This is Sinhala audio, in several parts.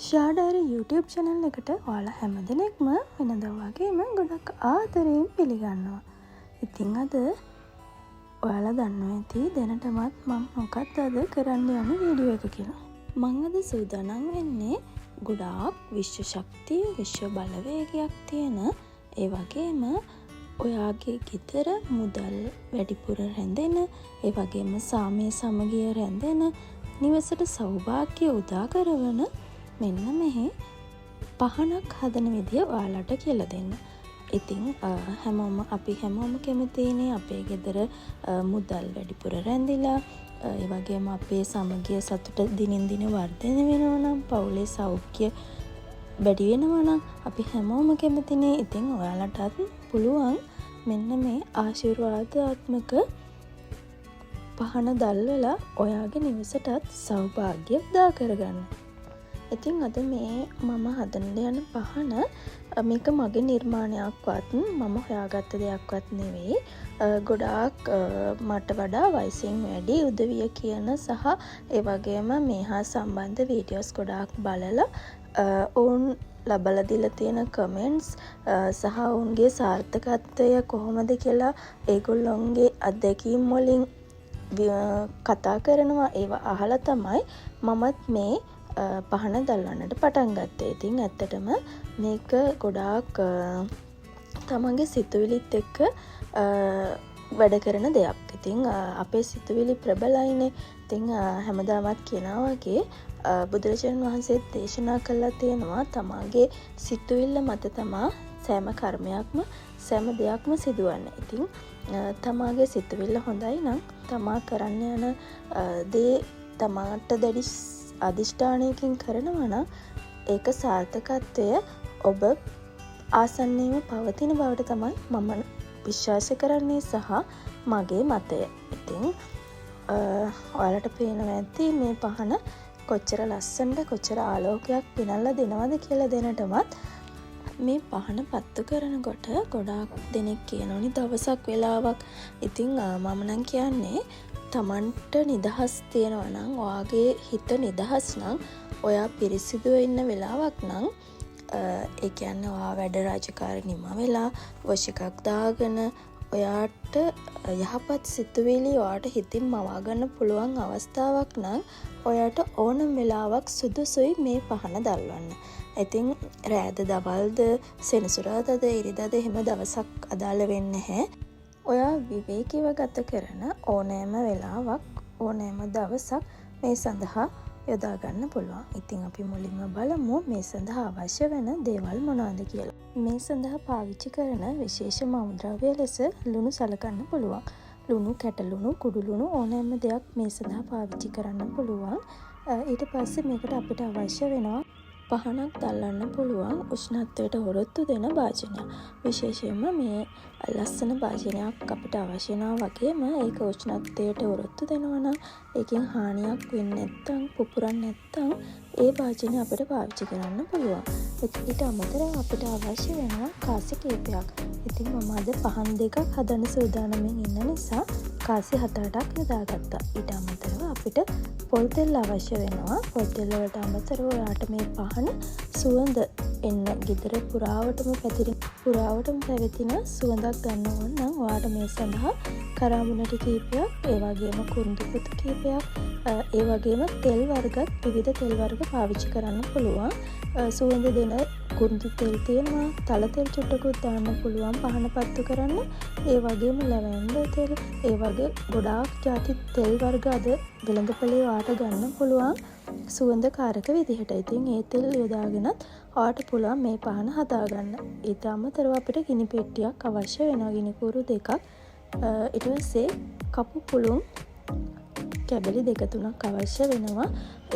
ෂා ඩයරි YouTube channel එකට ඔයාලා හැම දෙනෙක්ම වෙනදා වගේම ගොඩක් ආදරයෙන් පිළිගන්නවා. ඉතින් අද ඔයාලා දන්නවා ඇති දැනටමත් මම මොකක්ද අද කරන්න යන වීඩියෝ එක කියලා. මං අද සූදානම් වෙන්නේ ගොඩාක් විශ්ව ශක්තිය, විශ්ව බලවේගයක් තියෙන, ඒ වගේම ඔයාගේ ගෙදර මුදල් වැඩිපුර රැඳෙන, ඒ වගේම සාමය සමගිය රැඳෙන, නිවසට සෞභාග්‍ය උදා කරවන මෙන්න මෙහි පහනක් හදන විදිය ඔයාලට කියලා දෙන්න. ඉතින් හැමෝම, අපි හැමෝම කැමතියිනේ අපේ ගෙදර මුදල් වැඩිපුර රැඳිලා, ඒ වගේම අපේ සමගිය සතුට දිනෙන් දින වර්ධනය වෙනවා නම්, පවුලේ සෞඛ්‍ය වැඩි වෙනවා නම් අපි හැමෝම කැමතිනේ. ඉතින් ඔයාලටත් පුළුවන් මෙන්න මේ ආශිර්වාදාත්මක පහන දල්වලා ඔයාගේ නිවසටත් සෞභාග්‍ය උදා කරගන්න. ඉතින් අද මේ මම හදන්න යන පහන, මේක මගේ නිර්මාණයක්වත් මම හොයාගත්ත දෙයක්වත් නෙවෙයි. ගොඩාක් මට වඩා වයසින් වැඩි උදවිය කියන සහ ඒ වගේම මේ හා සම්බන්ධ වීඩියෝස් ගොඩාක් බලලා, ඔවුන් ලබලා දීලා තියෙන කමෙන්ට්ස් සහ ඔවුන්ගේ සාර්ථකත්වය කොහොමද කියලා ඒගොල්ලොන්ගේ අත්දැකීම් වලින් කතා කරනවා. ඒවා අහලා තමයි මමත් මේ පහන දල්වන්නට පටන් ගත්තේ. ඉතින් ඇත්තටම මේක ගොඩාක් තමන්ගේ සිතුවිලිත් එක්ක වැඩ කරන දෙයක්. ඉතින් අපේ සිතුවිලි ප්‍රබලයිනේ. ඉතින් හැමදාමත් කියනවා වගේ බුදුරජාණන් වහන්සේත් දේශනා කරලා තියෙනවා, තමාගේ සිතුවිල්ල මත තමා සෑම කර්මයක්ම, සෑම දෙයක්ම සිදුවන්නේ. ඉතින් තමාගේ සිතුවිල්ල හොඳයි නම්, තමා කරන්න යන දේ තමාට දැඩි අධිෂ්ඨානයකින් කරනවා නම්, ඒක සාර්ථකත්වය ඔබ ආසන්නයේම පවතින බවට තමයි මම විශ්වාස කරන්නේ සහ මගේ මතය. ඉතින් ඔයාලට පේනවා ඇති මේ පහන කොච්චර ලස්සනට, කොච්චර ආලෝකයක් පිනවලා දෙනවද කියලා දැනටමත්. මේ පහන පත්තු කරනකොට ගොඩාක් දෙනෙක් කියනවනේ දවසක් වෙලාවක්. ඉතින් මම නම් කියන්නේ තමන්ට නිදහස් තියෙනවා නම්, ඔයාගේ හිත නිදහස් නම්, ඔයා පිරිසිදුව ඉන්න වෙලාවක් නම්, ඒ කියන්නේ ඔයා වැඩ රාජකාරි නිම වෙලා, වොෂ් එකක් දාගෙන, ඔයාට යහපත් සිතුවිලි ඔයාට හිතින් මවා ගන්න පුළුවන් අවස්ථාවක් නම්, ඔයාට ඕනම වෙලාවක් සුදුසුයි මේ පහන දල්වන්න. ඉතින් රෑද දවල්ද, සෙනසුරාදාද ඉරිදාද එහෙම දවසක් අදාළ වෙන්නේ නැහැ. ඔයා විවේකීව ගත කරන ඕනෑම වෙලාවක්, ඕනෑම දවසක් මේ සඳහා යොදා ගන්න පුළුවන්. ඉතින් අපි මුලින්ම බලමු මේ සඳහා අවශ්‍ය වෙන දේවල් මොනවද කියලා. මේ සඳහා පාවිච්චි කරන විශේෂ මව්ද්‍රව්‍ය ලෙස ලුණු සලකන්න පුළුවන්. ලුණු, කැටලුණු, කුඩු ලුණු ඕනෑම දෙයක් මේ සඳහා පාවිච්චි කරන්න පුළුවන්. ඊට පස්සේ මේකට අපිට අවශ්‍ය වෙනවා පහනක් දල්වන්න පුළුවන් උෂ්ණත්වයට ඔරොත්තු දෙන භාජනයක්. විශේෂයෙන්ම මේ ලස්සන භාජනයක් අපිට අවශ්‍ය වෙනවා වගේම ඒක උෂ්ණත්වයට ඔරොත්තු දෙනවා නම්, ඒකෙන් හානියක් වෙන්නේ නැත්නම්, පුපුරන්නේ නැත්නම් ඒ භාජනය අපිට පාවිච්චි කරන්න පුළුවන්. ඊට අමතරව අපිට අවශ්‍ය වෙනවා කාසි කීපයක්. ඉතින් මම අද පහන් 2ක් හදන්න සූදානමින් ඉන්න නිසා කාසි හත අටක් යොදාගත්තා. ඊට අමතරව අපිට පොල් තෙල් අවශ්‍ය වෙනවා. පොල් තෙල් වලට අමතරව ඔයාට මේ පහන සුවඳ එන්න, ගෙදර පුරාවටම පැතිරෙන, පුරාවටම පැවතින සුවඳක් ගන්න ඕන නම්, ඔයාට මේ සඳහා කරාඹු නැටි කීපයක්, ඒ වගේම කුරුඳු පොතු කීපයක්, ඒ වගේම තෙල් වර්ගත්, විවිධ තෙල් වර්ග පාවිච්චි කරන්න පුළුවන්. සුවඳ දෙන කුරුඳු තෙල් තියෙනවා. තල තෙල් චුට්ටකුත් දාන්න පුළුවන් පහන පත්තු කරන්න. ඒ වගේම ලැවැන්ඩර් තෙල්, ඒ වගේ ගොඩාක් ජාති තෙල් වර්ග අද වෙළඳපොලේ ඔයාට ගන්න පුළුවන් සුවඳ කාරක විදිහට. ඉතින් ඒ තෙල් යොදාගෙනත් ඔයාට පුළුවන් මේ පහන හදාගන්න. ඊට අමතරව අපිට ගිනි පෙට්ටියක් අවශ්‍ය වෙනවා, ගිනි කූරු දෙකක්. ඊට පස්සේ කපු පුළුන් කැබලි දෙක තුනක් අවශ්‍ය වෙනවා.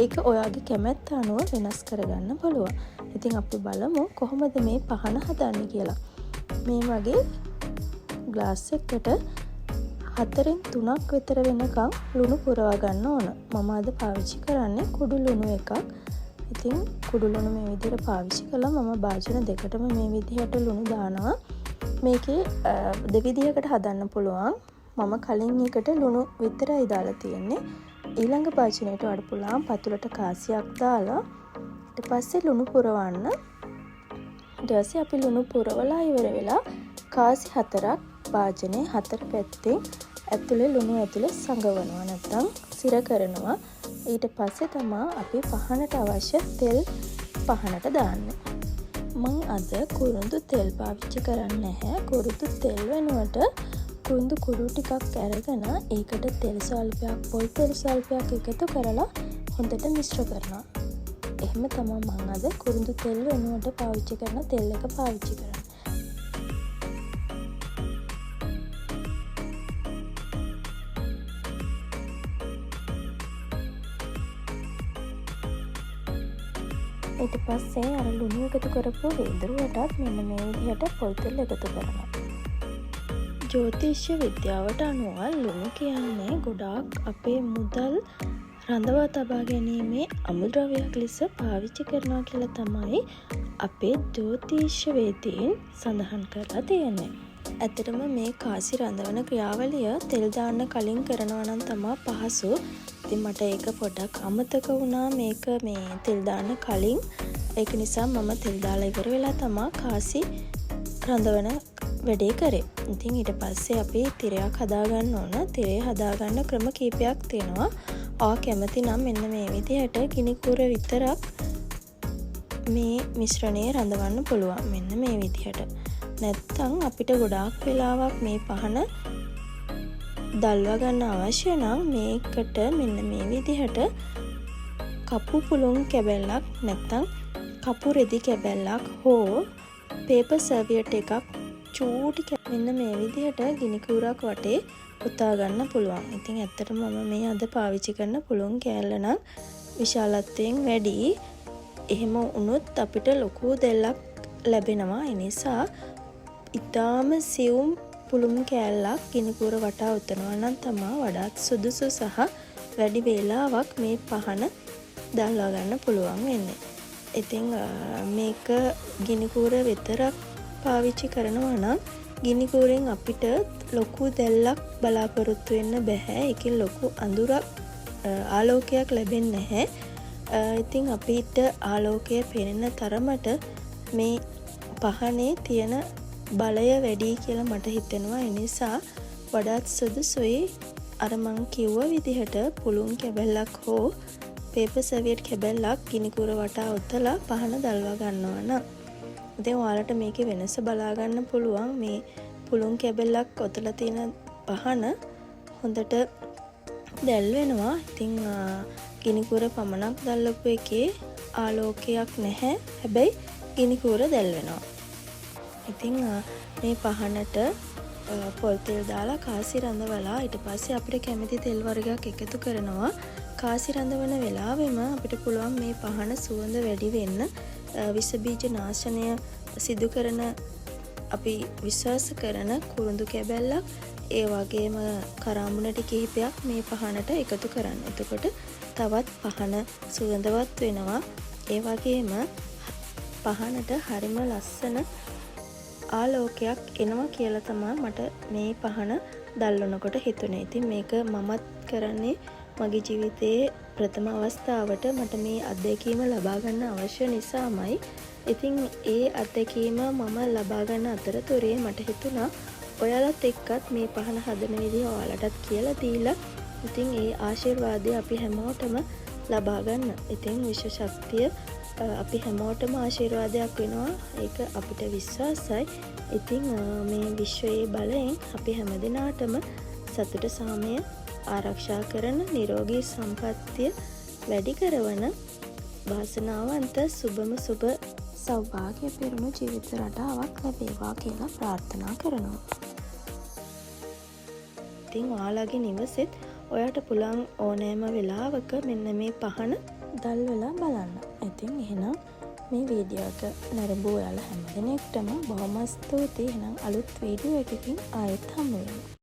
ඒක ඔයාගේ කැමැත්ත අනුව වෙනස් කරගන්න පුළුවන්. ඉතින් අපි බලමු කොහොමද මේ පහන හදන්නේ කියලා. මේ වගේ ග්ලාස් එකකට හතරෙන් තුනක් විතර වෙනකම් ලුණු පුරවා ගන්න ඕන. මම අද පාවිච්චි කරන්නේ කුඩු ලුණු එකක්. ඉතින් කුඩු ලුණු මේ විදිහට පාවිච්චි කළා. මම භාජන දෙකටම මේ විදිහට ලුණු දානවා. මේකේ දෙවිදිහකට හදන්න පුළුවන්. මම කලින් එකට ලුණු විතරයි දාලා තියෙන්නේ. ඊළඟ භාජනයට ඔයාලට පුළුවන් පතුලට කාසියක් දාලා, ඊට ඊට පස්සේ ලුණු පුරවන්න. ඊට පස්සේ අපි ලුණු පුරවලා ඉවර වෙලා කාසි 4ක් භාජනයේ 4 පැත්තෙන් ඇතුලේ ලුණු ඇතුලේ සඟවනවා, නැත්තම් සිර කරනවා. ඊට පස්සේ තමා අපි පහනට අවශ්‍ය තෙල් පහනට දාන්නේ. මං අද කුරුඳු තෙල් පාවිච්චි කරන්නේ නැහැ. කුරුඳු තෙල් වෙනුවට කුරුඳු කුඩු ටිකක් අරගෙන ඒකට තෙල් ස්වල්පයක්, පොල් තෙල් ස්වල්පයක් එකතු කරලා හොඳට මිශ්‍ර කරනවා. එහෙම තමා මං අද කුරුඳු තෙල් වෙනුවට පාවිච්චි කරන තෙල් එක පාවිච්චි කරන්නේ. ඊට පස්සේ අර ලුණු එකතු කරපු වීදුරුවටත් මෙන්න මේ විදිහට පොල් තෙල් එකතු කරනවා. ජ්‍යොතිෂ විද්‍යාවට අනුව ලුණු කියන්නේ ගොඩාක් අපේ මුදල් රඳවා තබා ගැනීමේ අමුද්‍රව්‍යයක් ලෙස පාවිච්චි කරනවා කියලා තමයි අපේ ජ්‍යොතිෂවේදීන් සඳහන් කරලා තියෙන්නේ. ඇත්තටම මේ කාසි රඳවන ක්‍රියාවලිය තෙල් දාන්න කලින් කරනවා නම් තමා පහසු. ඉතින් මට ඒක පොඩ්ඩක් අමතක වුණා මේක මේ තෙල් දාන්න කලින්. ඒක නිසා මම තෙල් දාලා ඉවර වෙලා තමා කාසි රඳවන වැඩේ කරේ. ඉතින් ඊට පස්සේ අපි තිරයක් හදාගන්න ඕන. තිරය හදාගන්න ක්‍රම කීපයක් තියෙනවා. ඔයා කැමති නම් මෙන්න මේ විදිහට ගිනි කූර විතරක් මේ මිශ්‍රණය රඳවන්න පුළුවන්. මෙන්න මේ විදිහට. නැත්තම් අපිට ගොඩාක් වෙලාවක් මේ පහන දල්වා ගන්න අවශ්‍ය නම් මේකට මෙන්න මේ විදිහට කපු පුළුන් කැබැල්ලක් නැත්තම් කපු රෙදි කැබැල්ලක් හෝ පේපර් සර්වියට් එකක් චූටි මෙන්න මේ විදිහට ගිනි කූරක් වටේ ඔතා ගන්න පුළුවන්. ඉතින් ඇත්තටම මම මේ අද පාවිච්චි කරන පුළුන් කෑල්ල නම් විශාලත්වයෙන් වැඩි. එහෙම වුණොත් අපිට ලොකු දැල්ලක් ලැබෙනවා. ඒ නිසා ඉතාම සියුම් පුළුන් කෑල්ලක් ගිනි කූර වටා ඔතනවා නම් තමා වඩාත් සුදුසු සහ වැඩි වේලාවක් මේ පහන දල්වා ගන්න පුළුවන් වෙන්නේ. ඉතින් මේක ගිනි කූර විතරක් පාවිච්චි කරනවා නම් ගිනි කූරෙන් අපිට ලොකු දැල්ලක් බලාපොරොත්තු වෙන්න බැහැ. ඒකෙන් ලොකු අඳුරක් ආලෝකයක් ලැබෙන්නේ නැහැ. ඉතින් අපිට ආලෝකය පෙනෙන තරමට මේ පහනේ තියෙන බලය වැඩි කියලා මට හිතෙනවා. ඒ නිසා වඩාත් සුදුසුයි අර මං කිව්ව විදිහට පුළුන් කැබැල්ලක් හෝ පේපර් සර්වියට් කැබැල්ලක් ගිනි කූර වටා ඔතලා පහන දල්වා ගන්නවා නම්. ඉතින් ඔයාලට මේකේ වෙනස බලා ගන්න පුළුවන්. මේ පුළුන් කැබැල්ලක් ඔතලා තියෙන පහන හොඳට දැල් වෙනවා. ඉතින් ගිනි කූර පමණක් දැල්වපු එකේ ආලෝකයක් නැහැ. හැබැයි ගිනි කූර දැල් වෙනවා. ඉතින් මේ පහනට පොල් තෙල් දාලා කාසි රඳවලා ඊට පස්සේ අපිට කැමති තෙල් වර්ගයක් එකතු කරනවා. කාසි රඳවන වෙලාවෙම අපිට පුළුවන් මේ පහන සුවඳ වැඩි වෙන්න විස බීජ නාශනය සිදු කරන අපි විශ්වාස කරන කුරුඳු කැබැල්ලක්, ඒ වගේම කරාඹු කිහිපයක් මේ පහනට එකතු කරන්න. එතකොට තවත් පහන සුවඳවත් වෙනවා. ඒ වගේම පහනට හරිම ලස්සන ආලෝකයක් එනවා කියලා තමා මට මේ පහන දල්වනකොට හිතුනේ. ඉතින් මේක මමත් කරන්නේ මගේ ජීවිතයේ ප්‍රථම අවස්ථාවට මට මේ අත්දැකීම ලබා ගන්න අවශ්‍ය නිසාමයි. ඉතින් ඒ අත්දැකීම මම ලබා ගන්න අතරතුරේ මට හිතුණා ඔයාලත් එක්කත් මේ පහන හදන විදිහ ඔයාලටත් කියලා දීලා ඉතින් ඒ ආශිර්වාදය අපි හැමෝටම ලබා ගන්න. ඉතින් විශ්ව ශක්තිය අපි හැමෝටම ආශිර්වාදයක් වෙනවා. ඒක අපිට විශ්වාසයි. ඉතින් මේ විශ්වයේ බලයෙන් අපි හැම දෙනාටම සතුට සාමය ආරක්ෂා කරන, නිරෝගී සම්පත්තිය වැඩි කරවන වාසනාවන්ත සුබම සුබ සෞභාග්‍ය පිරුණු ජීවිත රටාවක් ලැබේවා කියලා ප්‍රාර්ථනා කරනවා. ඉතින් ඔයාලගේ නිවසෙත් ඔයාට පුළුවන් ඕනෑම වෙලාවක මෙන්න මේ පහන දල්වලා බලන්න. ඉතින් එහෙනම් මේ වීඩියෝ එක නැරඹූ ඔයාලා හැම දෙනෙක්ටම බොහොම ස්තුතියි. එහෙනම් අලුත් වීඩියෝ එකකින් ආයෙත් හමු වෙමු.